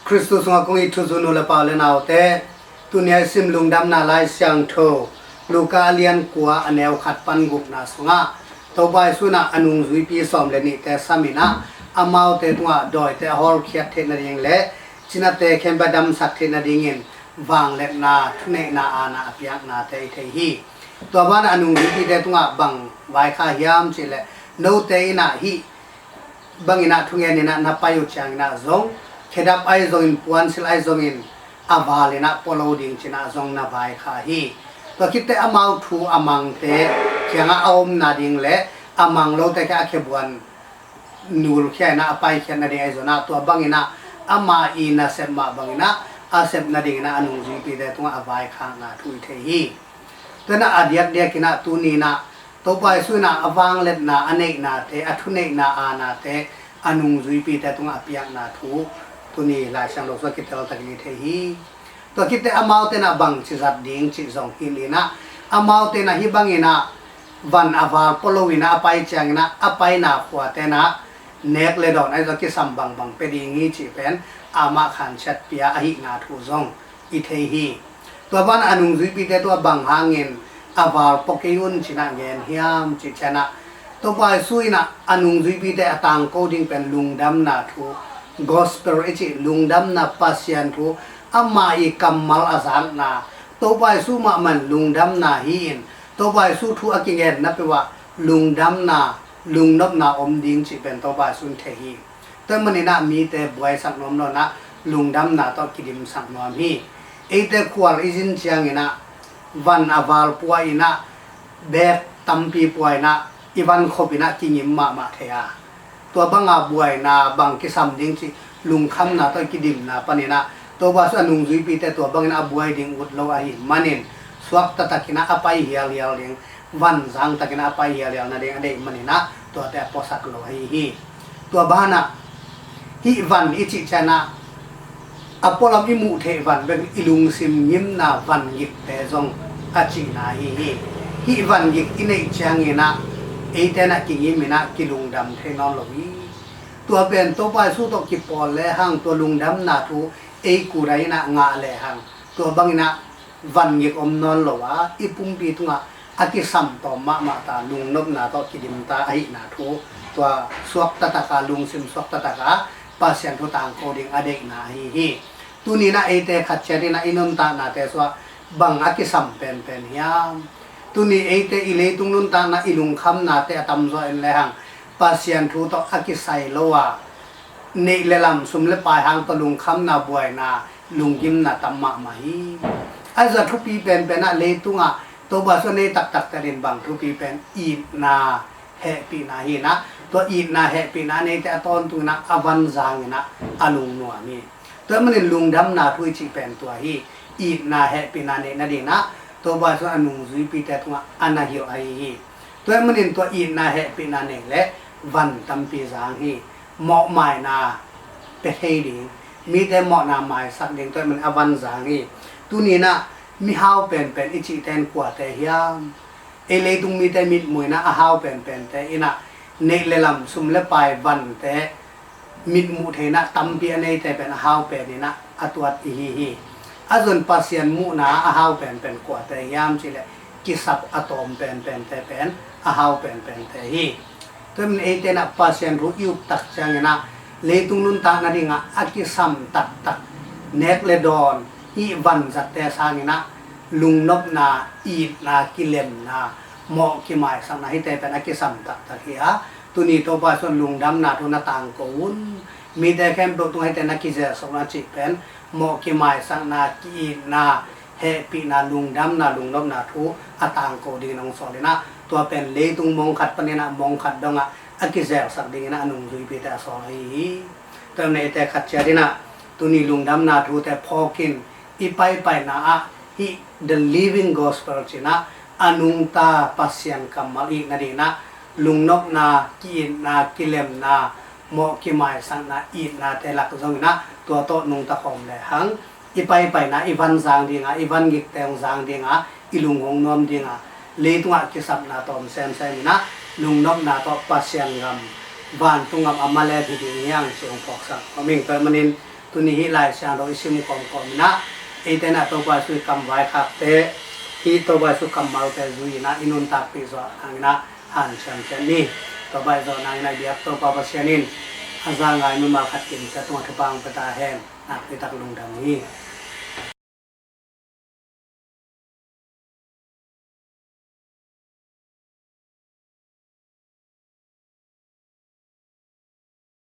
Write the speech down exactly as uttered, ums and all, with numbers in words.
Khristu sungah kong it thuzui nu le pa u le naute, tuni a i sim Lungdamna Lai Siangtho Luka a lian kua, a neu khat pan gukna sungah Topa Jesu in ah a nungzuipi sawm le nihte sam in ah, amaute tungah dawite a hawlkhiat theih nading le cinate khempeuh a damsak theih nadingin vangliatna, thuneihna, aana a piaknate i thei hi. Tua banah a nungzuipite tungah bang vaikhak hiam cih leh, note in ah hih bangin ah thungen in ah na pai uh ciangin ah zong, khedap ahi zongin, puansilh ahi zongin, a val in ah pua lo ding ci-in ah zong na vaikhak hi. Tua khit teh amau thu a mangte kiangah a omna ding le a mang lote kiangah a khebuan nulkhia in ah a paikhiat nading ahi zongin ah, tua bangin ah ama i nasep mah bangin ah a sep nadingin ah a nungzuipite tungah a vaikhakna thu i thei hi. Tua in ah a diakdiakin ah tuni in ah Topa Jesu in ah a vangliatna, a neihnate, a thuneihna, aanate a nungzuipite tungah a piakna thu tuni Lai Siangtho sungah kiteltakin i thei hi. Tua khit teh amaute in ah bangci zat ding cih zong hilh in ah, amaute in ah hih bangin ah van a val pua lo in ah a pai ciangin ah, a paina khuate in ah nek le dawn ahi zong kisam bangbang pia ding hi cih pen amah khansiat pia ahihna thu zong i thei hi. Tua banah a nungzuipite tungah bang hangin a val pua kei un ci-in ah ngen hiam cih ciangin ah, Topa Jesu in ah a nungzuipite a tangko ding pen lungdamna thu, gospel i cih lungdamna Pasian thu, ama i kammal a zakna, Topa Jesu mahmah in lungdamna hi-in, Topa Jesu thu a kingen na peuh ah lungdamna, lungnopna om ding cih pen Topa Jesu in thei hi. Tua ahih manin ah mite buaisak nuam lo in ah lungdamna tawh kidimsak nuam hi. Eite khual i zin ciangin ah van a val pua in ah, bag tampi pua in ah, i van khop in ah kingim mahmah thei a, tua banga buaina bang kisam ding cih lungkhamna tawh kidimna panin ah, Topa Jesu a nungzuipite tua bangin a buai ding ut lo ahih manin, suakta takin ah a pai hialhial ding, van zang takin ah a pai hialhial nading a deih manin ah tuate a puasak lo ahi hi. Tua banah hih van i cih ciangin ah a pualam i muh theih van bek, i lungsim ngimna van ngikte zong a cihna ahi hi. Hih van ngik i neih ciangin ah eite in ah kingim in ah kilungdam thei nawn lo hi. Tua pen Topa Jesu tawh kipawl lehang tua lungdamna thu ei kudai in ah ngah lehang, tua bangin ah van ngik om nawn lo a, i pumpi tungah a kisam tawm mahmah ta, lungnopna tawh kidim ta ahihna thu, tua suakta taka, lungsim suakta taka Pasian thu tangko ding a deihna ahi hi. Tuni in ah eite khat ciat in ah i nuntaknate sungah bang a kisam penpen hiam? Tuni eite i leitung nuntakna, i lungkhamnate a tamzaw en lehang Pasian thu tawh a kisai lo a, neih le lam, sum le pai hang tawh lungkhamna, buaina, lunggimna tam mahmah hi. Ahi zong a thupi penpen ah leitungah Topa Jesu a nei taktakte adingin bang thupi pen itna, hehpihna hi in ah, tua itna hehpihna a neite a tawntungin ah a van zangin ah a lungnuam hi. Tua ahih manin lungdamna thu i cih pen tua hi. Itna hehpihna neih nadingin ah Topa Jesu in a nungzuipite tungah a na hilh ahi hi. Tua ahih manin tua itna hehpihna nei leh van tampi zang hi. Mawhmaina pia thei ding, mite mawhna maisak ding, tua ahih manin a van zang hi. Tuni in ah mihau penpen i cihte in kuate hiam? Ei leitung mite mitmuh in ah a hau penpente in ah neih le lam, sum le pai, vante, mitmuh theihna tampi a neite pen a hau pen in ah a tuat i hi hi. A zon Pasian muhna a hau penpen kuate hiam cih leh kisap a tawm penpente pen a hau penpente hi. Tua ahih manin eite in ah Pasian thu i up tak ciangin ah leitung nuntak nadingah a kisam taktak nek le dawn, hih vanzatte sangin ah lungnopna, itna, kilemna, mawh kimaisakna, hihte pen a kisam taktak hi a, tuni Topa Jesu in lungdamna thu na tangko un, mite khempeuh tungah hihte na kizelsak un a cih pen mawh kimaisakna, ki-itna, hehpihna, lungdamna, lungnopna thu a tangko dingin hong sawl in ah, tua pen leitung mong khat panin ah mong khat dongah a kizelsak dingin ah a nungzuipite a sawl ahi hi. Tua ahih manin eite khat ciat in ah tuni lungdamna thute phawkin i paipaina ah hih The Living Gospel ci-in ah a nungta Pasian kammal i it nadingin ah lungnopna, ki-itna, kilemna, mawh kimaisakna, itnate lak zongin ah tua tawh nungta khawm lehang i paipaina, i van zang ding a, i van ngikte hong zang ding a, i lung hong nuam ding a, leitungah kisapna tawm semsem in ah lungnopna tawh Pasian gam, vantung gam a mah leh hi ding hi hang cih hong phawksak nuam ing. Tua ahih manin Tuni hih Lai Siangtho i sim kawmkawm in ah, eite in ah Topa Jesuh i kamvaikhakte, hih Topa Jesuh kammalte zui in ah i nuntakpih zawh nang in ah hanciam ciat ni. Tua bang i zawh nang in ah i biak Topa Pasian in a za ngai mimal khat kim ciat tungah thupha hong pia ta hen. Nakpi tak lungdam hi.